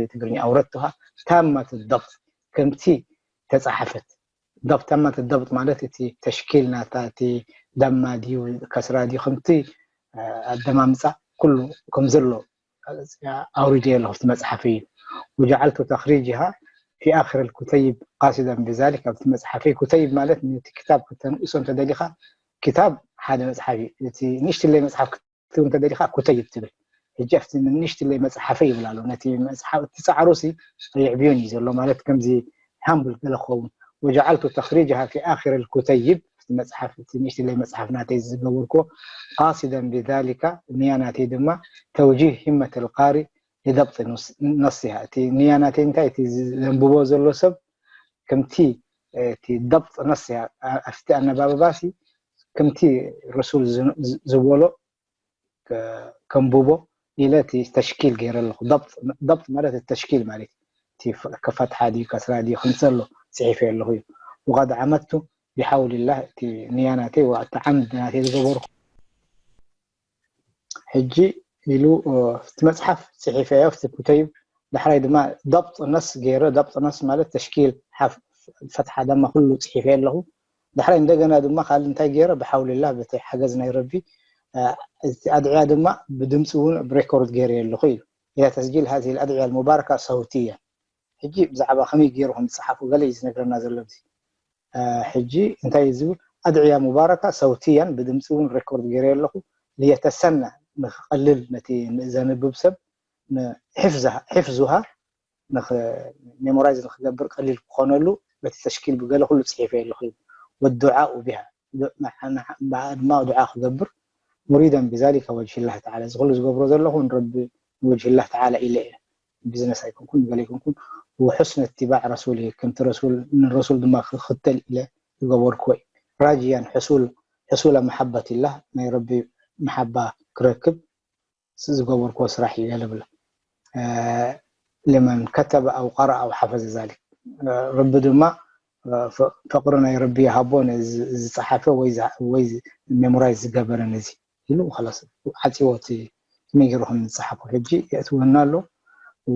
ብትግርኛ ኣውረድቱሃ ታማት ضبط ከምቲ ተጻሓፈት። ضبط ታማት ضبط ማለት እቲ ተሽኪል ናታ እቲ ዳማ ድዩ ከስራ ድዩ ከምቲ ኣደማምጻ ኩሉ ከም ዘሎ ኣውሪደ ኣለኹ ኣብቲ መጽሓፈይ እዩ። وجعلت تخريجها في آخر الكتيب قاصدا بذلك ኣብቲ መጽሓፈይ ኩተይብ ማለት ነቲ ክታብ ክተንእሶ እንተደሊኻ ክታብ ሓደ መጽሓፍ እዩ። እቲ ንእሽትለይ መጽሓፍ ክትብ እንተደሊኻ ኩተይብ ትብል። ሕጂ ኣብቲ ንእሽትለይ መጽሓፈይ ይብል ኣሎ። ነቲ መጽሓፍ እቲ ጻዕሩ ሲ የዕብዮን እዩ ዘሎ ማለት ከምዚ ሃምብል ገለ ክኸውን وجعلت تخريجها في آخر الكتيب ኣብቲ መጽሓፍ እቲ ንእሽትለይ መጽሓፍ ናተይ ዝገበርኩዎ قاصدا بذلك ንያ ናተይ ድማ توجيه همة القارئ لضبط نصها እቲ ንያ ናተይ እንታይ እቲ ዘንብቦ ዘሎ ሰብ ከምቲ እቲ ضبط نصها ኣብቲ ኣነባብባሲ ከምቲ ረሱል ዝበሎ ከንብቦ ኢለ እቲ ተሽኪል ገይረ ኣለኹ። ضبط ማለት ተሽኪል ማለት እቲ ከፈትሓ ድዩ ከስራ ድዩ ከምሰሎ ፅሒፈ ኣለኹ እዩ። وقد عمدت بحول الله እቲ ንያ ናተይ እቲ ዓምድ ናተይ ዝገበርኩ ሕጂ ኢሉ እቲ መፅሓፍ ፅሒፈዮ እቲ ኩተይብ ዳሕራይ ድማ ضبط نص ገይረ ضبط نص ማለት ተሽኪል ፈትሓ ደማ ኩሉ ፅሒፈ ኣለኹ። ዳሕራይ እንደገና ድማ ካልእ እንታይ ገይረ ብሓውልላ በቲ ሓገዝ ናይ ረቢ እቲ ኣድዕያ ድማ ብድምፂ እውን ብሬኮርድ ገይረ ኣለኹ እዩ። إلى تسجيل هذه الأدعية المباركة صوتيا ሕጂ ብዛዕባ ከመይ ገይሩ ከም ዝፀሓፉ ገለ እዩ ዝነግረና ዘሎ እዚ ሕጂ እንታይ እዩ ዝብል ኣድዕያ ሙባረካ ሰውትያን ብድምፂ እውን ሬኮርድ ገይረ ኣለኹ ልየተሰና ንክቐልል ነቲ ዘንብብ ሰብ ሕፍዙሃ ሜሞራይዝ ንክገብር ቀሊል ክኾነሉ በቲ ተሽኪል ብገለ ኩሉ ፅሒፈ ኣለኹ ወዱዓኡ ቢሃ ድማ ዱዓ ክገብር ሙሪደን ብዛሊከ ወጅህ ላህ ተዓላ እዚ ኩሉ ዝገብሮ ዘለኹ ንረቢ ንወጅህ ላህ ተዓላ ኢለ እየ ቢዝነስ ኣይኮንኩን ገለ ኣይኮንኩን ወሑስነ እትባዕ ረሱል ከምቲ ረሱል ንረሱል ድማ ክኽተል ኢለ ዝገበርኩዎ እዩ ራጅያን ሕሱል ሕሱለ መሓበትላህ ናይ ረቢ መሓባ ክረክብ ዝገበርኩዎ ስራሕ እዩ ገለ ብሎ لمن كتب أو قرأ أو حفظ ذلك ረቢ ድማ ፍቅሪ ናይ ረቢ ይሃቦ ዝፀሓፈ ወይ ሜሞራይዝ ዝገበረ ነዚ ኢሉ ላስ ዓፂዎ እቲ ከመይ ገይሩ ከም ዝፀሓፎ ሕጂ የእትወና ኣሎ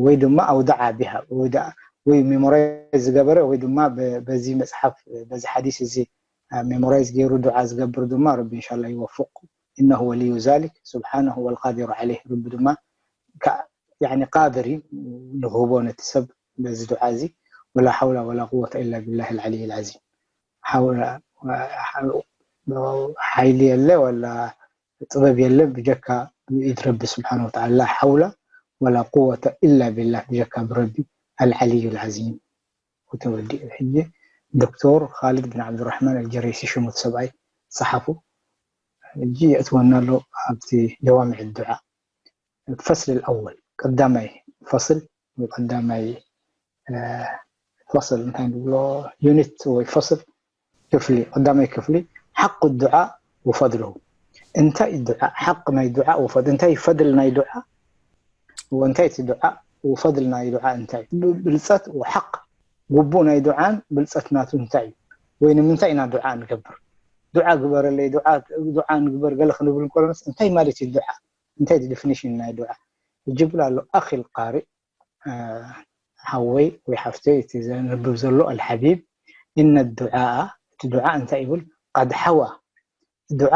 ወይ ድማ ኣውደዓ ቢሃ ወይ ሜሞራይዝ ዝገበረ ወይ ድማ በዚ መፅሓፍ በዚ ሓዲስ እዚ ሜሞራይዝ ገይሩ ዱዓ ዝገብር ድማ ረቢ እንሻላ ይወፍቁ إنه ولي ذلك سبحانه والقادر عليه ረቢ ድማ يعني قادر እዩ ንክህቦ ነቲ ሰብ በዚ ዱዓ እዚ ولا حول ولا قوة إلا بالله العلي العظيم ሓይሊ የለ ወላ ጥበብ የለ ብጀካ ብኢድ ረቢ ስብሓን ወተዓላ ላ ሓውላ ወላ ቁወተ ኢላ ቢላህ ብጀካ ብረቢ ኣልዓልዩ ልዓዚም ተወዲኡ ሕጂ ዶክተር ካልድ ብን ዓብዱራሕማን ኣልጀሬሲ ሽሙት ሰብኣይ ፀሓፉ ሕጂ የእትወና ኣሎ ኣብቲ ጀዋሚዕ ዱዓ ፈስል ኣወል ቀዳማይ ፈስል ወይ ቀዳማይ ፈስል እንታይ ንብሎ ዩኒት ወይ ፈስል ክፍሊ ቀዳማይ ክፍሊ ሓቁ ዱዓ ወፈድልሁ። እንታይ ዱዓ ሓቅ ናይ ዱዓ ወፈድ እንታይ ፈድል ናይ ዱዓ እንታይ እቲ ዱዓ ወፈድል ናይ ዱዓ እንታይ ብልፀት ወሓቅ ግቡእ ናይ ዱዓን ብልፀት ናቱ እንታይ እዩ ወይ ንምንታይ ኢና ዱዓ ንገብር? ዱዓ ግበረለይ ዱዓ ንግበር ገለ ክንብል ከሎስ እንታይ ማለት እዩ ዱዓ? እንታይ ዲፊኒሽን ናይ ዱዓ? ይጅብል ኣሎ ኣኺል ቃሪእ ሓወይ ወይ ሓፍተይ እቲ ዘንብብ ዘሎ ኣልሓቢብ እነ ዱዓ እቲ ዱዓ እንታይ ይብል? ቀድ ሓዋ ዱዓ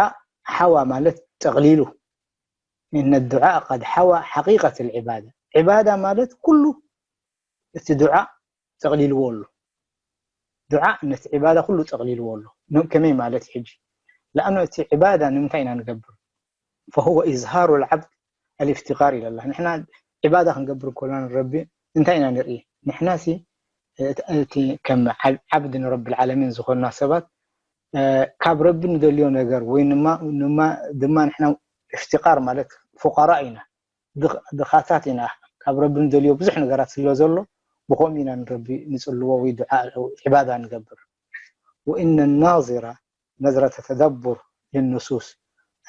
ሓዋ ማለት ጠቕሊሉ እነ ዱዓ ቀድ ሓዋ ሓቂቀት ልዕባዳ ዕባዳ ማለት ኩሉ እቲ ዱዓ ጠቕሊልዎ ኣሎ። ዱዓ ነቲ ዕባዳ ኩሉ ጠቕሊልዎ ኣሎ። ከመይ ማለት ሕጂ? ለኣኑ እቲ ዕባዳ ንምንታይ ኢና ንገብር? ፈሁወ ኢዝሃሩ ልዓብድ ኣልእፍትቃር ኢለላ። ንሕና ዕባዳ ክንገብር ከሎና ንረቢ እንታይ ኢና ንርኢ? ንሕና ሲ እቲ ከም ዓብድ ንረቢ ልዓለሚን ዝኾንና ሰባት ካብ ረቢ ንደልዮ ነገር ወይ ድማ ንሕና እፍትቃር ማለት ፉቃራ ኢና ድኻታት ኢና ካብ ረቢ ንደልዮ ብዙሕ ነገራት ስለ ዘሎ ብኸምኡ ኢና ንረቢ ንፅልዎ ወይ ዱዓ ዕባዳ ንገብር ወእነ ናዝራ ነዝረተ ተደቡር ልንሱስ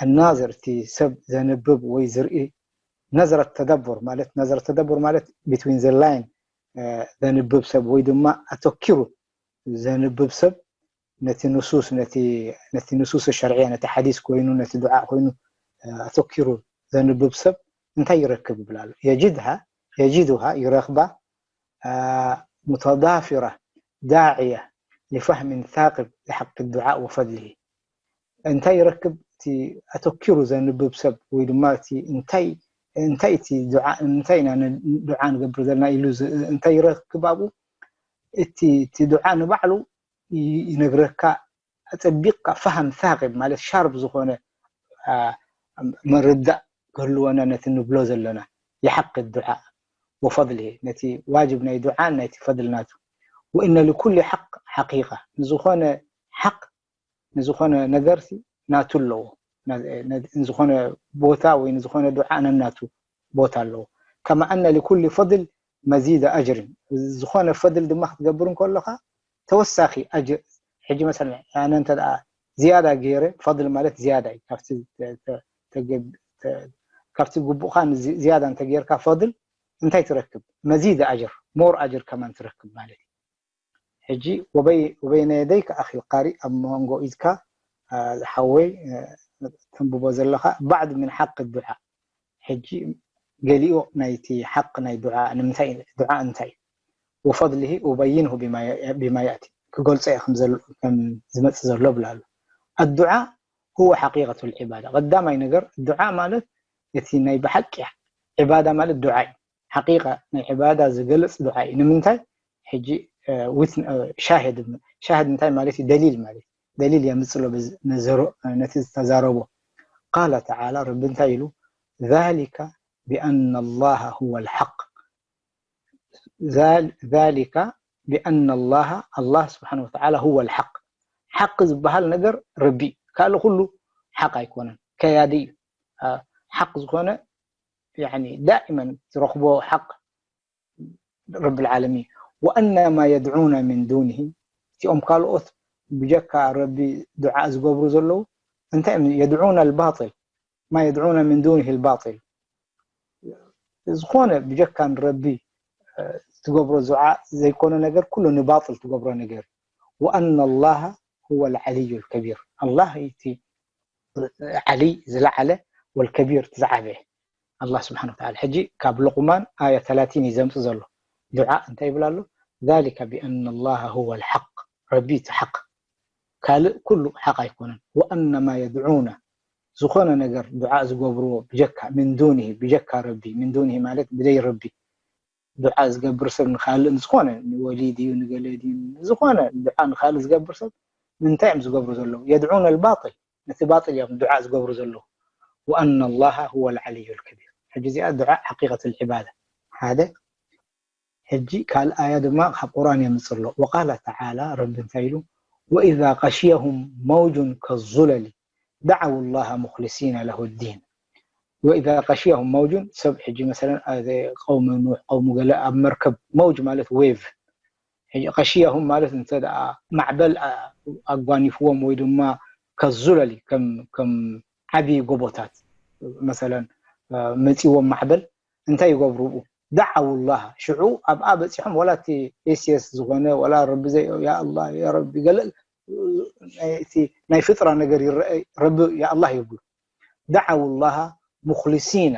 ኣናዝር እቲ ሰብ ዘንብብ ወይ ዝርኢ ነዝረት ተደቡር ማለት ነዝረት ተደቡር ማለት between the line ዘንብብ ሰብ ወይ ድማ ኣተኪሩ ዘንብብ ሰብ ነቲ ንሱስ ነቲ ንሱስ ሸርዕያ ነቲ ሓዲስ ኮይኑ ነቲ ዱዓ ኮይኑ ኣተኪሩ ዘንብብ ሰብ እንታይ ይረክብ ይብል ኣሎ የጅድሃ የጅድሃ ይረክባ ሙተዳፊራ ዳዕያ ሊፋህሚን ሳቅብ ሊሓቅ ዱዓ ወፈድልሂ እንታይ ይረክብ እቲ ኣተኪሩ ዘንብብ ሰብ ወይ ድማ እቲ እንታይ እንታይ እቲ ዱዓ እንታይ ኢና ዱዓ ንገብር ዘለና ኢሉ እንታይ ይረክብ ኣብኡ እቲ እቲ ዱዓ ንባዕሉ ይነግረካ ኣፀቢቕካ ፋሃም ሳቅብ ማለት ሻርብ ዝኾነ መርዳእ ክህልወና ነቲ ንብሎ ዘለና ይሓቅ ዱዓ ወፈድሊ ነቲ ዋጅብ ናይ ዱዓ ናይቲ ፈድል ናቱ ወእነ ልኩል ሓቅ ሓቂቃ ንዝኾነ ሓቅ ንዝኾነ ነገርሲ ናቱ ኣለዎ ንዝኾነ ቦታ ወይ ንዝኾነ ዱዓ ነናቱ ቦታ ኣለዎ ከማ ኣነ ልኩል ፈድል መዚደ ኣጅርን ዝኾነ ፈድል ድማ ክትገብር እንከለካ ተወሳኺ ኣጅር ሕጂ መሰለ ኣነ እንተ ዝያዳ ገይረ ፈድል ማለት ዝያዳ እዩ ካብቲ ግቡእካ ዝያዳ እንተገይርካ ፈድል እንታይ ትረክብ መዚድ ኣጅር ሞር ኣጅር ከማን ትረክብ ማለት እዩ ሕጂ ወበይነ የደይካ ኣኺል ቃሪ ኣብ መንጎ ኢድካ ዝሓወይ ተንብቦ ዘለካ ባዕድ ምን ሓቅ ዱዓ ሕጂ ገሊኡ ናይቲ ሓቅ ናይ ዱዓ ንምንታይ ዱዓ እንታይ እዩ ወፈድልሂ ኡበይንሁ ቢማ ያእቲ ክገልጾ እየ ከም ዝመጽእ ዘሎ ብላ ኣሎ ኣዱዓ هو حقيقة العبادة ቀዳማይ ነገር ዱዓ ማለት እቲ ናይ ብሓቂ ዕባዳ ማለት ዱዓ እዩ ሓቂቃ ናይ ዕባዳ ዝገልጽ ዱዓ እዩ ንምንታይ ሕጂ ሻህድ ሻህድ እንታይ ማለት እዩ ደሊል ማለት ደሊል የምጽሎ ነቲ ዝተዛረቦ قال تعالى ረቢ እንታይ ኢሉ ذلك بأن الله هو الحق ذلك بأن الله الله سبحانه وتعالى هو الحق ሓቂ ዝበሃል ነገር ረቢ ካልእ ኩሉ ሓቅ ኣይኮነን ከያዲ እዩ ሓቅ ዝኾነ ዳእመን ትረኽቦ ሓቅ ረቢ ዓለሚን وأن ما يدعون من دونه እቲኦም ካልኦት ብጀካ ረቢ ዱዓ ዝገብሩ ዘለዉ እንታይ የድዑና الباطل ما يدعون من دونه الباطل ዝኾነ ብጀካ ንረቢ ትገብሮ ዱዓ ዘይኮነ ነገር ኩሉ ንባጥል ትገብሮ ነገር وأن الله هو العلي الكبير الله እቲ ዓሊ ዝለዓለ والكبير ዝዓበየ الله سبحانه وتعالى ሕጂ ካብ ሉቅማን ኣያ ثلاثين እዩ ዘምፅእ ዘሎ ዱዓ እንታይ ይብል ኣሎ ذلك بأن الله هو الحق ረቢ እቲ ሓቅ ካልእ ኩሉ ሓቅ ኣይኮነን وأن ما يدعون ዝኾነ ነገር ዱዓ ዝገብርዎ ብጀካ من دونه ብጀካ ረቢ من دونه ማለት ብደይ ረቢ ዱዓ ዝገብር ሰብ ንኻልእ ዝኾነ ንወሊድ እዩ ንገለ ድዩ ዝኾነ ዱዓ ንኻልእ ዝገብር ሰብ ንምንታይ እዮም ዝገብሩ ዘለዉ يدعون الباطل ነቲ ባጥል እዮም ዱዓ ዝገብሩ ዘለዉ وأن الله هو العلي الكبير ሕጂ እዚኣ ዱዓ حقيقة العبادة ሓደ ሕጂ ካልእ ኣያ ድማ ካብ ቁርኣን የምፅእ ኣሎ وقال تعالى ረቢ እንታይ ኢሉ وإذا غشيهم موج كالظلل دعوا الله مخلصين له الدين وإذا غشيهم موج ሰብ ሕጂ መሰለን ቀውሚ ኑሕ ቀውሚ ገለ ኣብ መርከብ መውጅ ማለት ዌቭ ሕጂ ቀሽያሁም ማለት እንተ ደኣ ማዕበል ኣጓኒፍዎም ወይ ድማ ከዙለል ከም ከም ዓቢ ጎቦታት መሰለን መጺዎም ማዕበል እንታይ ይገብሩ? ደዓው ላህ ሽዑ ኣብኣ በጺሖም ወላ እቲ ኤስኤስ ዝኾነ ወላ ረቢ ዘይ ያ ኣላ ያ ረቢ ገለ እቲ ናይ ፍጥራ ነገር ይረአ ረቢ ያ ኣላ ይብሉ። ደዓው ላህ ሙኽሊሲነ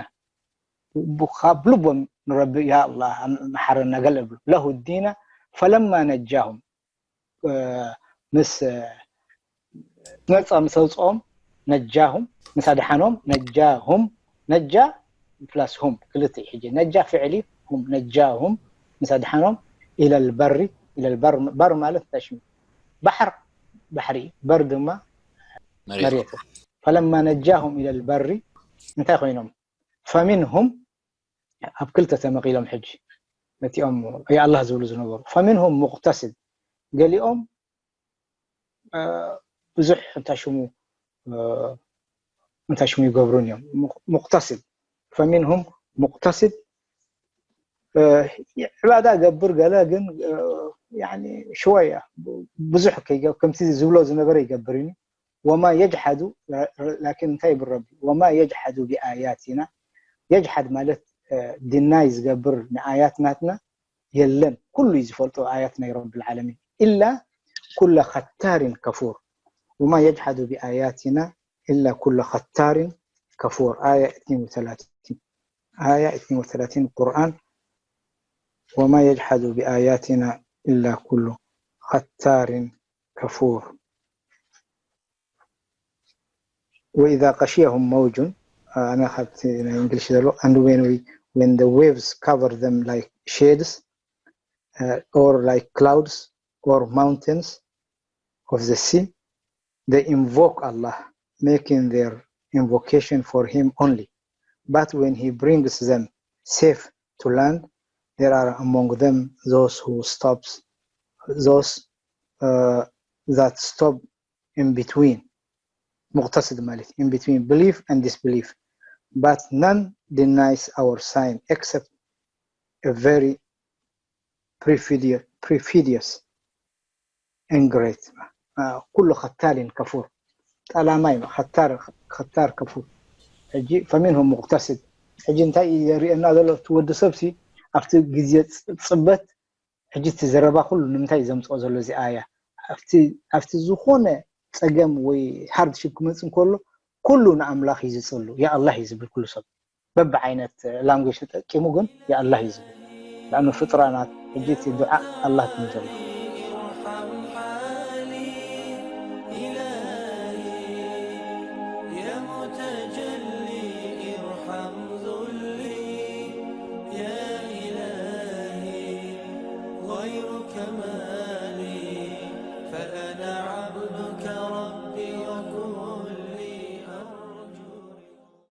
ካብ ልቦም ንረቢ ያ ኣላ መሓረና ገለ ይብሉ። ለሁ ዲነ ፈለማ ነጃሁም ምስ ነፃ ምስ ኣውፅኦም ነጃሁም ምስ ኣድሓኖም ነጃሁም ነጃ ፕላስ ሁም ክልተ እዩ። ሕጂ ነጃ ፍዕሊ ሁም ነጃሁም ምስ ኣድሓኖም ኢለል በሪ ኢለል በር በር ማለት እንታይ ሽሙ ባሕር ባሕሪ በር ድማ መሬት ፈለማ ነጃሁም ኢለል በሪ እንታይ ኮይኖም ፈሚንሁም ኣብ ክልተ ተመቒሎም ሕጂ እቲኦም ያ ኣላህ ዝብሉ ዝነበሩ ፈሚንሁም ሙቅተስድ ገሊኦም ብዙሕ እንታይ ሽሙ እንታይ ሽሙ ይገብሩን እዮም ሙቅተስድ ፈሚንሁም ሙቅተስድ ዕባዳ ገብር ገለ ግን ሽወያ ብዙሕ ከምቲ ዝብሎ ዝነበረ ይገብር እዩ ወማ የጅሓዱ ላኪን እንታይ ይብል ረቢ ወማ የጅሓዱ ብኣያትና የጅሓድ ማለት ድናይ ዝገብር ንኣያት ናትና የለን ኩሉ እዩ ዝፈልጦ ኣያት ናይ ረቢ ዓለሚን ኢላ ኩለ ኸታሪን ከፉር ወማ የጅሓዱ ብኣያትና ኢላ ኩለ ኸታሪን ከፉር ኣያ እትኒን ወተላቲን ኣያ እትኒን ወተላቲን ቁርኣን ወማ የጅሓዱ ብኣያትና ኢላ ኩሉ ኸታሪን ከፉር وإذا غشيهم موج ኣነ ካብቲ ናይ እንግሊሽ ዘሎ and when we when the waves cover them like shades uh, or like clouds or mountains of the sea they invoke Allah making their invocation for him only but when he brings them safe to land there are among them those who stops those uh, that stop in between مقتصد ማለት in between belief and disbelief but none denies our sign except a very perfidious and great ኩሉ ኸታልን ከፉር ጠላማይ ኸታር ከፉር ሕጂ فمنهم مقتصد ሕጂ እንታይ የርእየና ዘሎ እቲ ወዲ ሰብሲ ኣብቲ ግዜ ፅበት ሕጂ እቲ ዘረባ ኩሉ ንምንታይ ዘምፅኦ ዘሎ እዚ ኣያ ኣብቲ ዝኾነ ፀገም ወይ ሃርድሽፕ ክመፅእ እንከሎ ኩሉ ንኣምላኽ እዩ ዝፅሉ ያ ኣላህ እዩ ዝብል ኩሉ ሰብ በብዓይነት ላንጉጅ ተጠቂሙ ግን ያ ኣላህ እዩ ዝብል ላኑ ፍጥራናት ሕጂ እቲ ዱዓ ኣላህ ትም ዘሎ